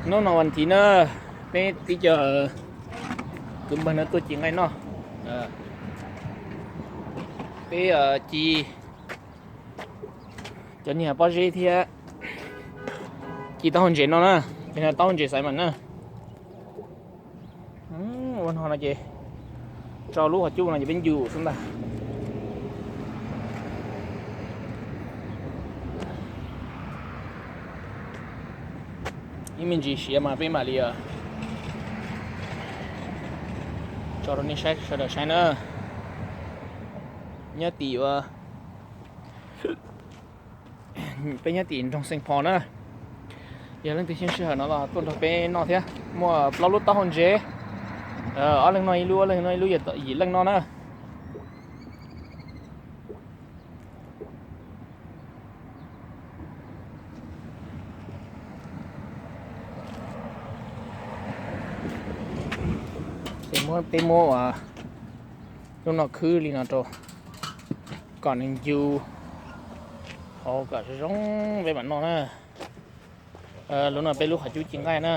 Hnub no vas thiv na, peb tib co kwv npawg no tuaj ci nqaij noj. Peb ci cov niag pob zeb thiab ci taub hau ntses no na, ces taub hau ntses xaiv mas na. Ua no no ces tso lub qhov cub no ces peb ncu xwb ntag. Ib me ntsis siav mas peb mam li tso rau nej sawv daws saib na. Nyob tim ua peb nyob tim nroog Xeev Phos na. Yog leej twg xyeej sij hawm no los tuaj nrog peb noj thiab. Muaj plaub lub taub hau ntses, ob leeg noj ib lub, ob leeg noj ib lub, yim leej noj na. Ces muab, peb muab ua lub no khwb li no rau kom nws ncu hauv kom zoo zoo peb mam noj na. Lub no peb lub qhov cub ci nqaij na.